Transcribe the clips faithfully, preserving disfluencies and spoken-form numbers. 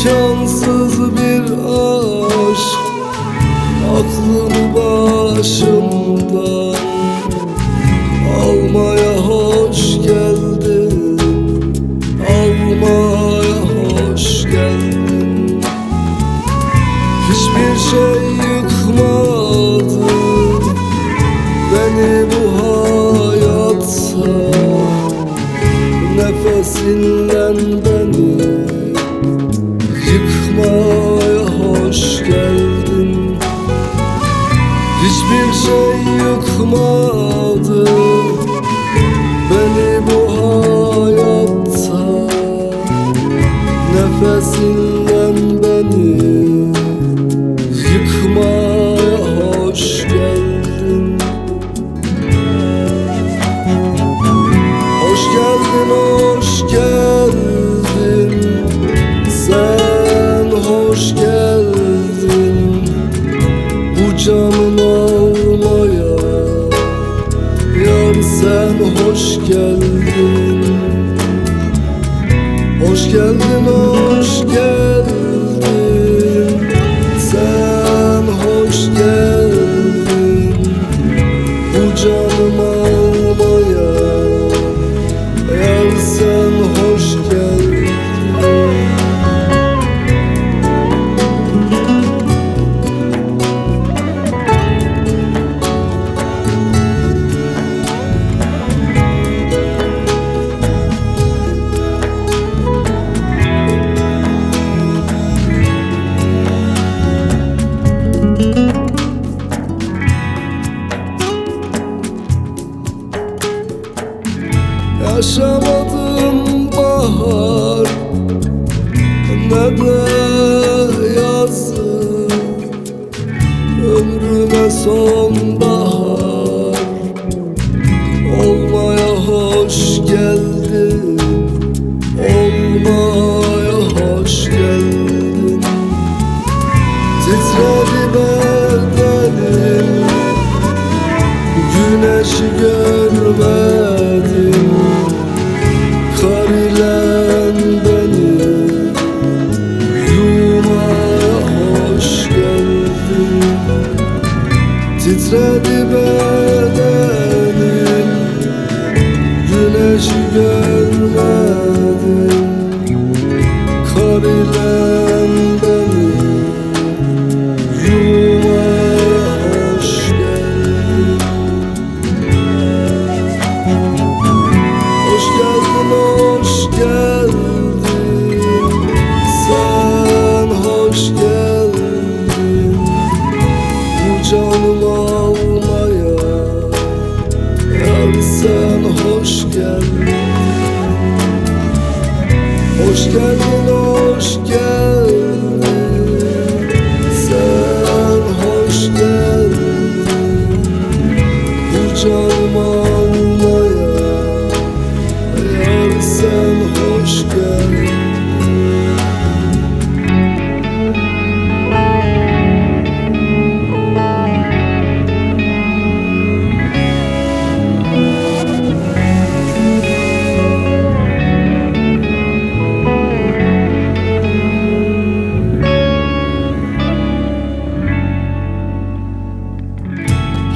Yansız bir aşk aklımı başımdan almaya hoş geldin, almaya hoş geldin. Hiçbir şey yıkmadı beni bu hayatta. Nefesinden beni yıkmaya hoş geldin. Hiçbir şey yıkmadı beni bu hayatta. Nefesinden beni yıkmaya hoş geldin. Hoş geldin, hoş geldin, sen hoş geldin. Bu canım almaya, yar sen hoş geldin. Hoş geldin, hoş geldin, sen hoş geldin. Bu canım almaya, yar sen hoş geldin. Yaşamadım bahar ne de yazı. Ömrüme sonbahar olmaya hoş geldin, olmaya hoş geldin. Titredi bedenim, güneşi görmedim. Kar ile beni yumaya hoş geldin. Titredi bedenim, güneşi görmedim. Kar ile beni yumaya hoş geldin. Hoş geldin, hoş geldin, sen hoş geldin. Bu canım almaya, yar sen hoş geldin. Hoş geldin, hoş geldin, sen hoş geldin. Bu canım almaya, yar sen hoş geldin.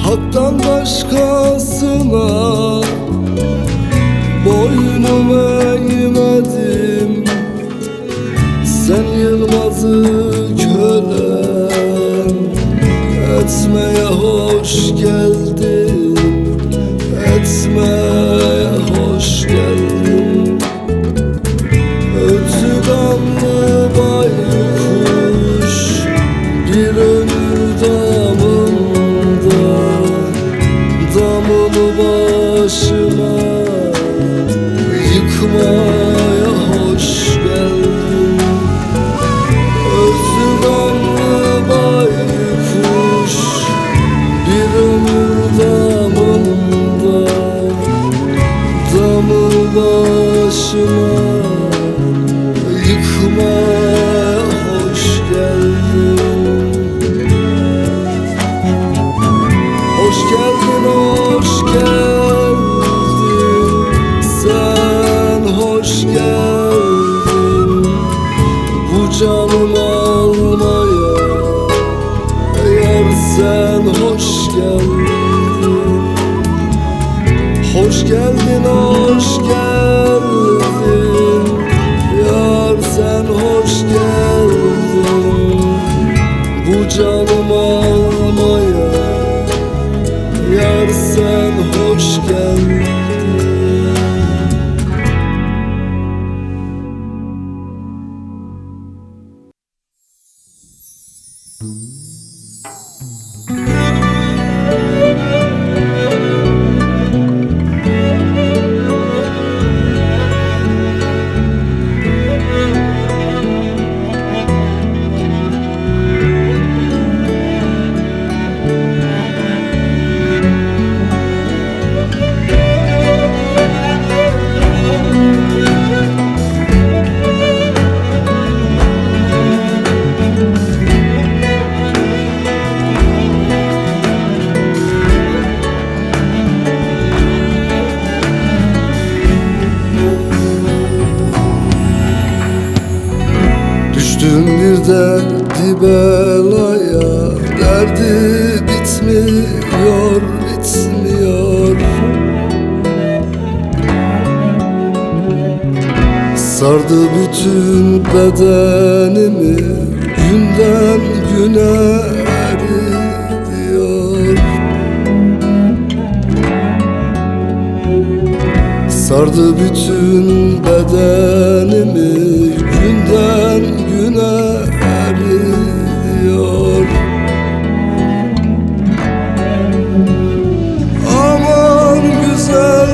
Hak'tan başkasına boynumu eğmedim. Sen Yılmaz'ı kölen etmeye hoş geldin, etmeye hoş geldin. Ötü gamlı baykuş bir ömür damında, damını başına yıkmaya hoş geldin. Ötü gamlı baykuş bir ömür damında, Canım almaya yar sen hoş geldin. Hoş geldin, hoş geldin. Yar sen hoş geldin. Bu canım almaya yar sen hoş geldin. Düştüm bir derdi belaya, derdi bitmiyor, bitmiyor. Sardı bütün bedenimi, günden güne eriyor. Sardı bütün bedenimi, günden güne eriyor. Aman güzel,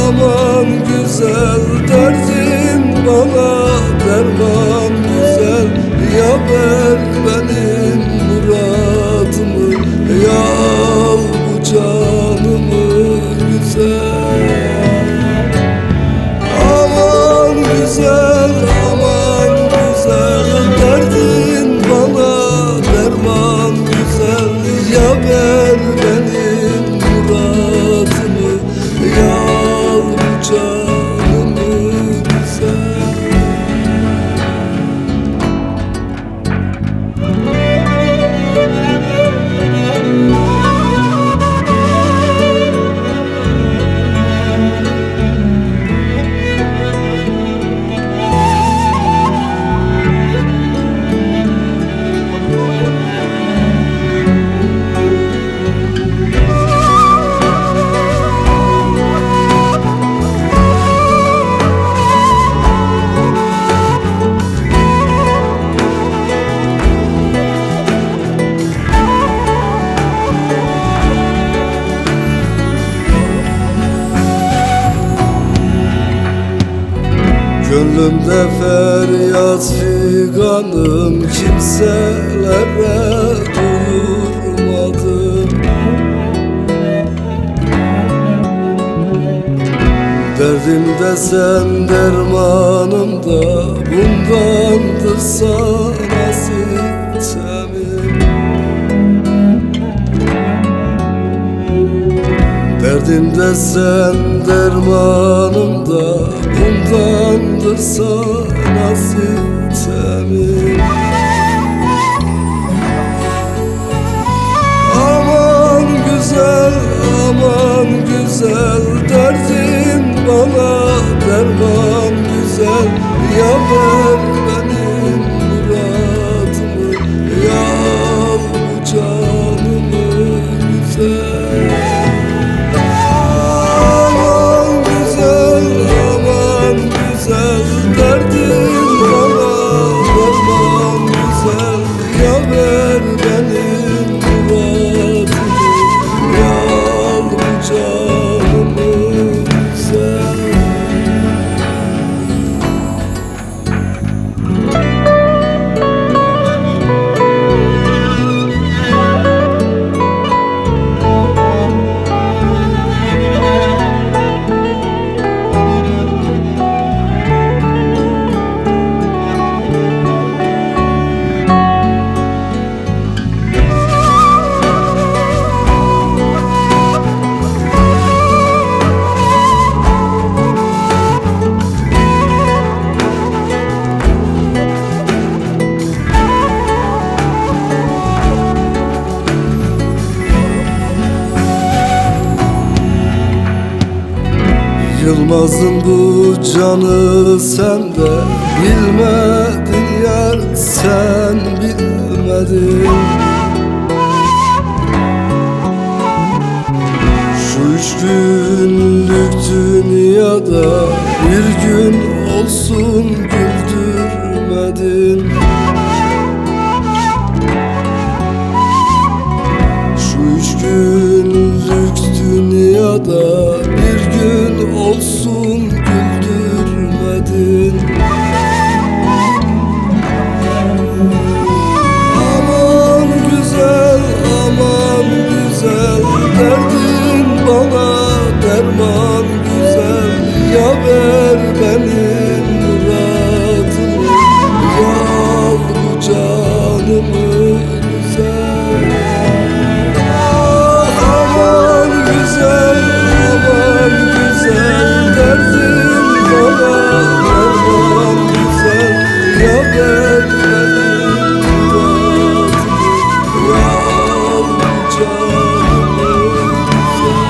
aman güzel, derdin bana derman güzel. Ya ver benim muradımı, ya al bu canımı güzel. Aman güzel, aman güzel, derdin bana derman güzel. Ya ver benim muradımı, ya al bu canımı güzel. Gönlümde feryat figanım, kimselere duyurmadım. Derdim de sen, dermanım da, bundandır sana sitemim. Derdim de sen, dermanım da, bundandır sana sitemim. Aman güzel, aman güzel, derdin bana derman güzel. Ya ver benim muradımı, ya al bu canımı güzel. Aman güzel, aman güzel, derdin bana derman Yazdım bu canı sende, bilmedin yar, sen bilmedin. Şu üç günlük dünyada bir gün olsun güldürmedin. Şu üç günlük dünyada bir gün olsun güldürmedin. Aman güzel, aman güzel, derdim bana derman güzel, ya ver benim muradımı, ya al bu canımı güzel. Ah, aman güzel, aman güzel, derdim bana derman güzel, ya ver benim muradımı, ya al bu canımı güzel.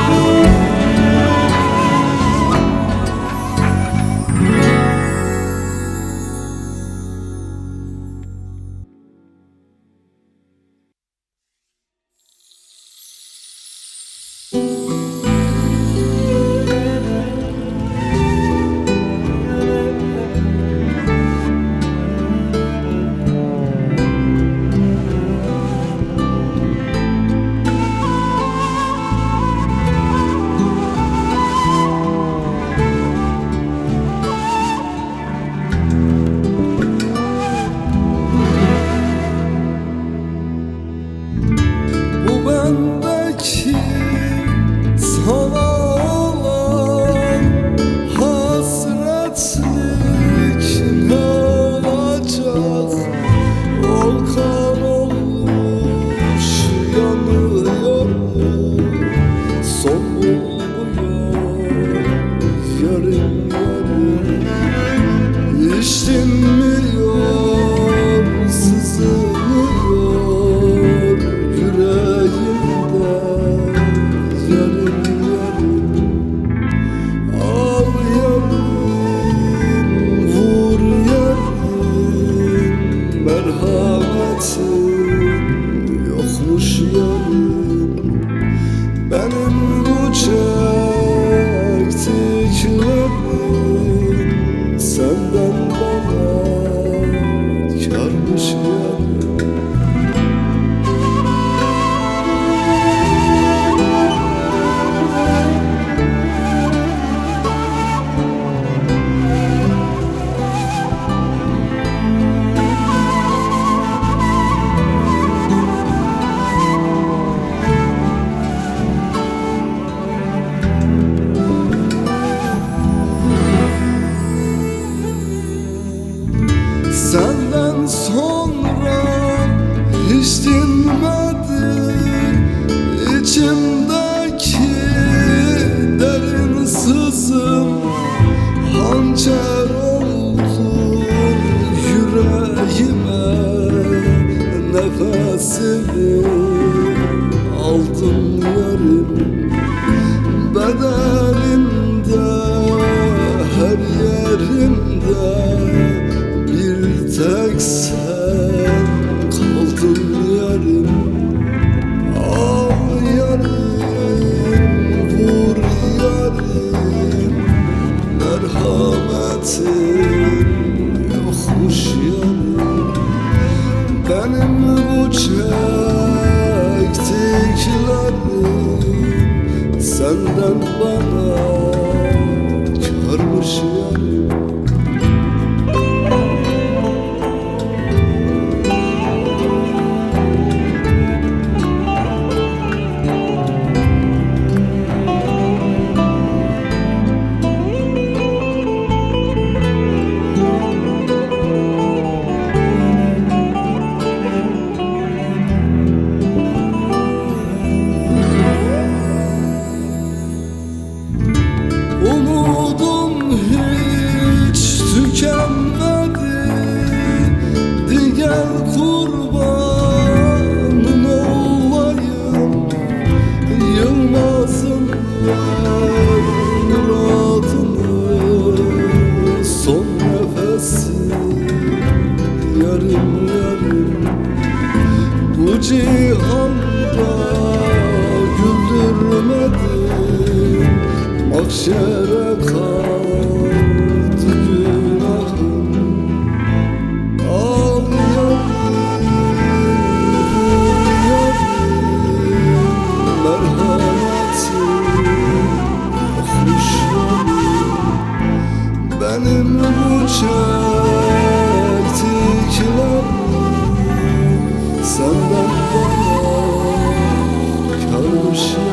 Bu bendeki sana olan hasretlik ne olacak? Volkan olmuş yanıyorum. Son bulmuyor yarım yarım. Hiç dinmiyor, sızlıyor yüreğimde yarım yarım. Al yarım, vur yarım, merhametin yokmuş yarım. Benim bu çektiklerim senden bana karmış yarım. Senden sonra hiç dinmedi içimdeki derin sızım. Hançer oldun yüreğime, nefesimi aldın yarım. Bedenimde, her yerimde bir tek sen kaldın yarım. Al yarım, vur yarım, merhametin yokmuş yarım. Benim bu çektiklerim senden bana karmış yarım. Cîhanda güldürmedin, mahşere kalktı günahın. Al yarim, yarim, merhametin yokmuş yarim. Benim bu çektiklerim senden bana kalmış ya.